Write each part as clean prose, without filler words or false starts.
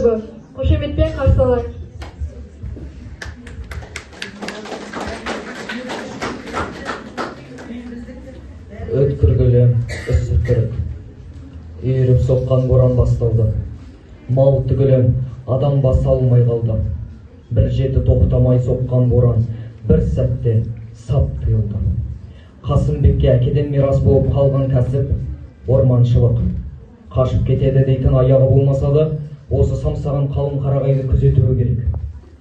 тобы. Қошеметпен қарсы алайық. Өткіргілі үсік түрік. Үйіріп соққан боран басталды. Мал түгілі адам баса алмай қалды. Бір жеті тоқтамай соққан боран бір сәтте сап тыйылды. Қасымбекке әкеден мирас болып қалған кәсіп орманшылық. Қашып кетеді дейтін аяғы болмаса да, осы самсаған қалың қарағайды күзетуі керек.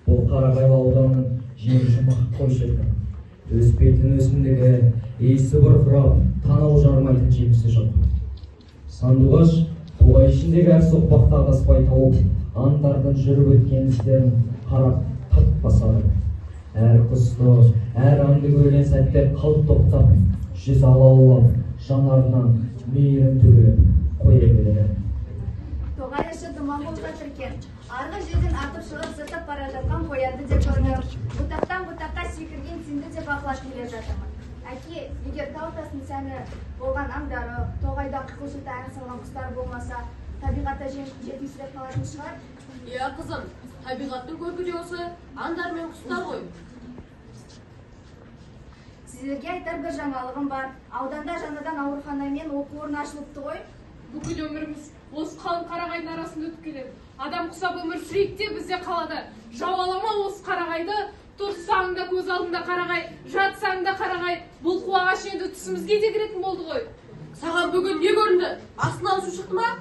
Бұл Қарағайлы ауданының жері жұмақ қой шіркін. Өспейтін өсімдігі, иісі бұрқырап, танау жармайтын жемісі жоқ. Сандуғаш тоғай ішіндегі әр соқпақты ағаспай тауып, аңдардың жүріп өткен іздерін қарап тап басады. Әр құсты, әр аңды көрген сәтте қалт тоқтап, жүз алаулап, жанарынан мейірім төгіліп қоя береді. Тоғай іші тұман болып жатыр екен. Арғы жерден атып шығып зытып бара жатқан қоянды да көрдім. Бұтақтан бұтаққа секірген теңді де бақылап келе жатырмын. Әке, егер тау тастың сәні болған аңдары, тоғайда қиқылшыта ән салған құстар болмаса, табиғатта жетімсіреп қалатын шығар? Иә, қызым, табиғаттың көркі де осы аңдар мен құстар ғой. Сіздерге айтар бір жаңалығым бар. Ауданда жаңадан аурухана мен оқу орны ашылыпты ғой. Бүкіл өміріміз осы қалың қарағайдың арасында өтіп келеді. Адам құсап өмір сүрейік те бізде қалады. Жау ала ма осы қарағайды? Тұрсаң да көз алдында қарағай, жатсаң да қарағай. Бұл қу ағаш енді түсімізге де кіретін болды ғой. Саған бүгін не көрінді? Астынан су шықты ма?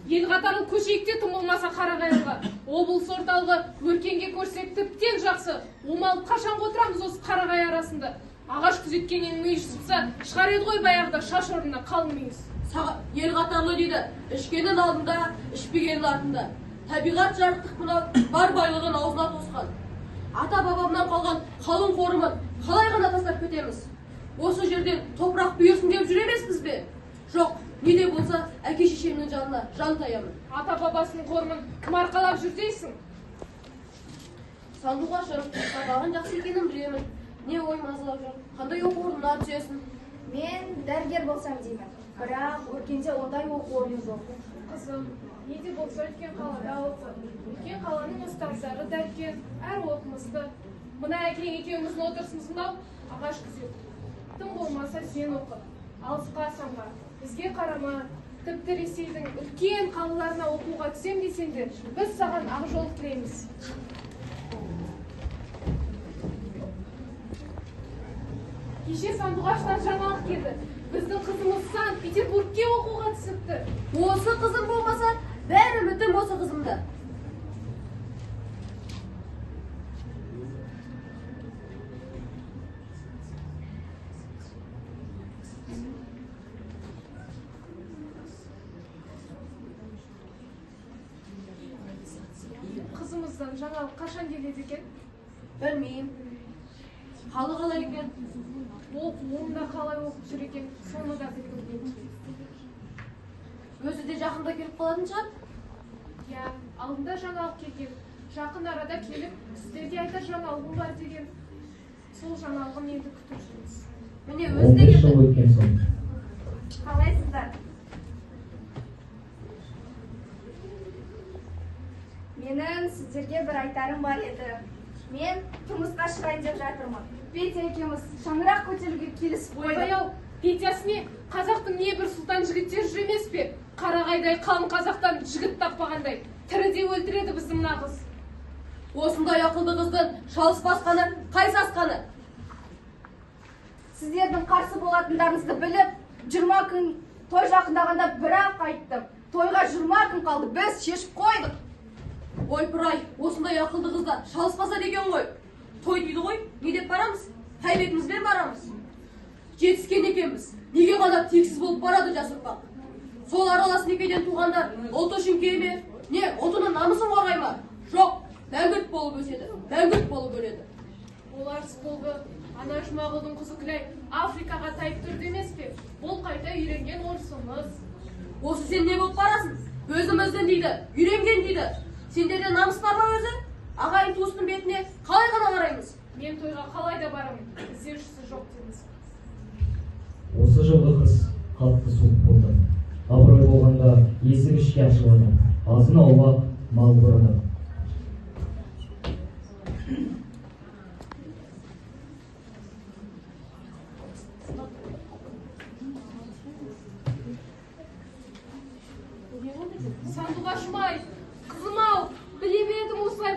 Ел қатарлы көшейік те тым болмаса Қарағайлыға. Облыс орталығы өркенге көрсек тіптен жақсы. Омалып қашан отырамыз осы қарағай арасында? Ағаш күзеткеннен мүйіз шықса, шығар еді ғой баяғыда шаш орнына қалың мүйіз. Ел қатарлы дейді, ішкеннің алдында, ішпегеннің артында. Табиғат жарықтық мынау бар байлығын аузына тосқан. Ата-бабамнан қалған қалың қорымын қалай ғана тастап кетеміз? Осы жерден топырақ бұйырсын деп жүр емеспіз бе? Жоқ, не де болса әке шешемнің жанына жан таямын. Ата-бабасының қорымын кім арқалап жүр дейсің? Сандуғашым, сабағың жақсы екенін білемін. Не ой мазалап жүр? Қандай оқу орнына түсесің? Мен дәрігер болсам деймін. Бірақ өркенде ондай оқу орны жоқ. Қызым, не де болса үлкен қалада оқы. Үлкен қаланың ұстаздары да үлкен, әр оқымысты. Мына әкең екеуміздің отырысымыз мынау ағаш күзету. Тым болмаса сен оқы. Алысқа самға, бізге қарама. Тіпті Ресейдің үлкен қалаларына оқуға түсем десең де, біз саған ақ жол тілейміз. Кеше Сандуғаштан жаңалық келді. Біздің қызымыз Санкт-Петербургке оқуға түсіпті. Осы қызым болмаса, бәрі үмітім осы қызымда. Қызымыздан жаңалық қашан келеді екен? Білмеймін. Халі қалай екен? Оқуын да қалай оқып жүр екен, соны да білгім келеді. Өзі де жақында келіп қалатын шығар? Иә, алдында жаңалық келген. Жақын арада келіп, сіздерге айтар жаңалығым бар деген. Сол жаңалығын енді күтіп жүрміз. Міне өзі де 15 жыл келді. өткен соң. Қалайсыздар? Менің сіздерге бір айтарым бар еді. Мен тұрмысқа шығайын деп жатырмын. Петя екеуміз шаңырақ көтеруге келісіп қойдық. Ойбай-ау, Петясы не? Қазақтың не бір сұлтан жігіттері жүр емес пе? Қарағайдай қалың қазақтан жігіт таппағандай. Тіріде өлтіреді бізді мына қыз. Осындай ақылды қыздың шалыс басқаны, қай сасқаны? Сіздердің қарсы болатындарыңызды біліп, 20 күн той жақындағанда бірақ айттым. Тойға 20 күн қалды, біз шешіп қойдық. Ойпырай, осындай ақылды қызда шалыс баса деген ғой. Той дейді ғой, не деп барамыз? Қай бетімізбен барамыз? Жетіскен екенбіз. Неге ғана тексіз болып барады жас ұрпақ? Сол аралас некеден туғандар ұлты үшін кие ме? Не, ұлтының намысын қорғай ма? Жоқ, мәңгүрт болып өседі, мәңгүрт болып өледі. Олар болды. Ана Жұмағұлдың қызы Күләй Африкаға тайып тұрды емес пе? Бұл қайта үйренген орысымыз. Осы сен не болып барасың? Өзіміздің дейді, үйренген дейді. Сендерде намыс бар ма өзі? Ағайын туыстың бетіне қалай ғана қараймыз? Мен тойға қалай да барамын, іздеушісі жоқ дейміз. Осы жылғы қыс қатты суық болды. Абырой болғанда есік ішке ашылады. Азын аулақ мал бұрады.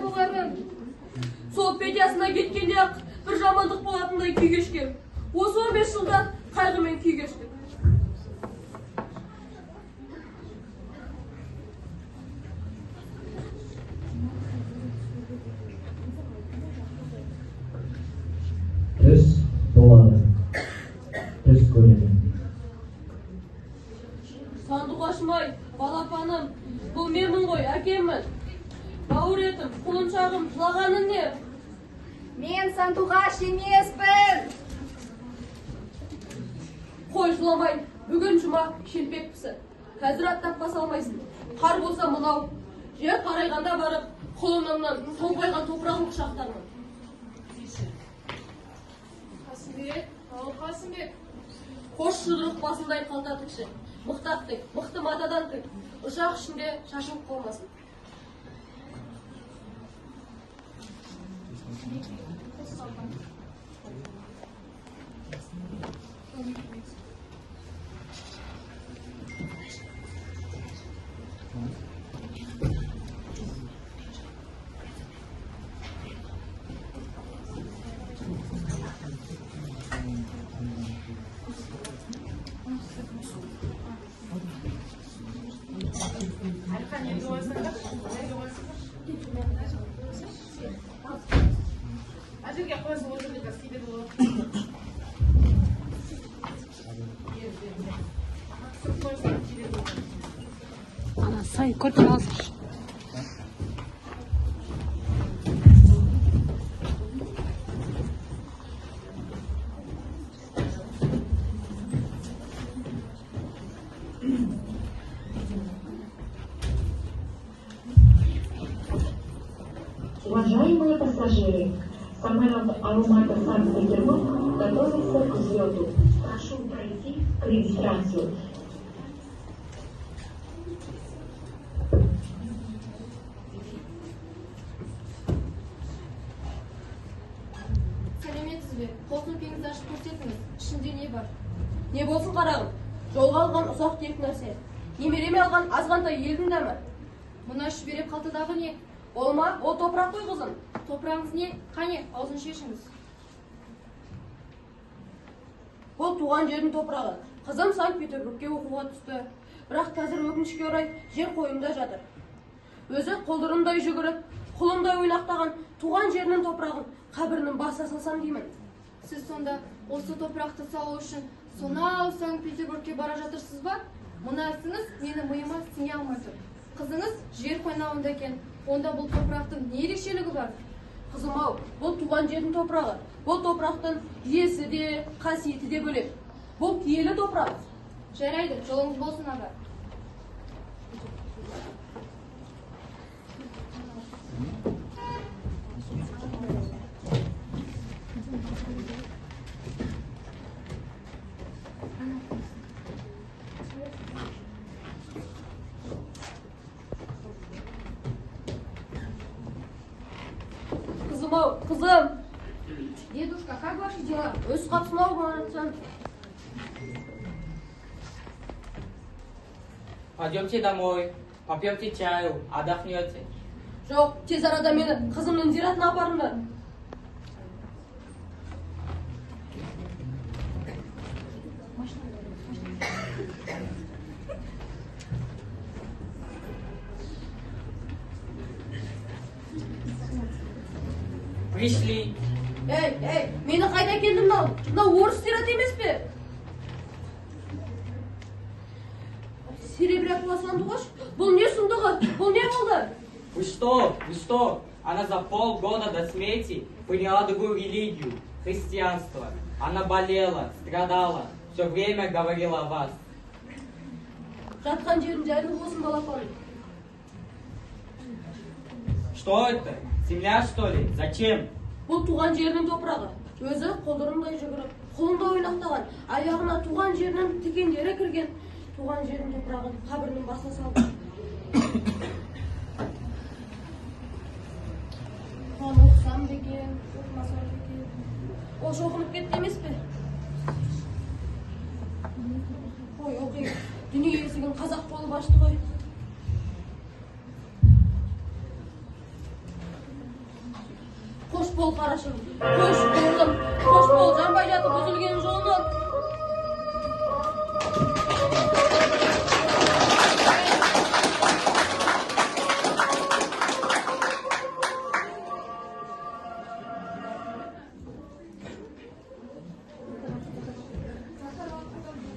боларын? Сол Петясына кеткенде-ақ бір жамандық болатындай күй кешкем. Осы 15 жылда қайғымен күй кештік. Түс болады, түс көремін. Сандуғашым-ай, балапаным, бұл менмін ғой, әкеммін. Бауыр етім, құлыншағым, жылағаның не? Мен Сандуғаш емеспін. Қой, жыламай, бүгін жұма, шелпек пісі. Қазір аттап баса алмайсың. Қар болса мынау, жер қарайғанда барып, құлынымнан томпайған топырағын құшақтармын. Қасымбек, ау Қасымбек. Қос жұдырық басындай қалта тікші. Мықтап тік, мықты матадан тік. Ұшақ ішінде шашылып қалмасын. Сай, көрпені алсайшы. Уважаемые пассажиры, самолет Алматы Санкт-Петербург готовится к взлету. Прошу пройти к регистрацию. Сәлеметсіз бе? Қол сөмкеңізді ашып көрсетіңіз. Ішінде не бар? Не болсын қарағым, жолға алған ұсақ түйек нәрсе. Немереме алған азғантай елдің дәмі. Мына шүберек қалтадағы не? Ол ма? Ол топырақ қой қызым. Топырағыңыз не? Қане, аузын шешіңіз. Ол туған жердің топырағы. Қызым Санкт-Петербургке оқуға түсті. Бірақ қазір өкінішке орай жер қойнында жатыр. Өзі құлдырындай жүгіріп, құлындай ойнақтаған туған жерінің топырағын қабірінің басына салсам деймін. Сіз сонда осы топырақты салу үшін сонау Санкт-Петербургке бара жатырсыз ба? Мына ісіңіз мені миыма сіңе алмай тұр. Қызыңыз жер қойнауында екен. Онда бұл топырақтың не ерекшелігі бар? Қызым ау, бұл туған жердің топырағы. Бұл топырақтың иесі де, қасиеті де бөлек. Бұл киелі топырақ. Жарайды, жолыңыз болсын, аға. Қызым ау, қызым. Дедушка, как ваши дела? Өз қапсың ау, Маратжан. Пойдемте домой, попьемте чаю, отдохнете. Жоқ, тез арада мені қызымның зиратына апарыңдар. Пришли. Ей, ей, мені қайда келдім мынау? Мынау орыс зираты емес пе? Серебрякова Сандуғаш, бұл не сұмдығы? Бұл не болды? Вы что? Вы что? Она за полгода до смерти приняла другую религию, христианство. Она болела, страдала, все время говорила о вас. Жатқан жерің жайлы болсын, балапаным. Что это? Земля, что ли? Зачем? Бұл туған жерінің топырағы. Өзі құлдырындай жүгіріп, құлындай ойнақтаған, аяғына туған жерінің тікендері кірген, туған жерінің топырағын қабірінің басына салды. Құран оқысам ба екен, оқымасам ба екен? Ол шоқынып кетті емес пе? Ой, оқи, дүние есігін қазақ болып ашты ғой. қарашығым, қойшы.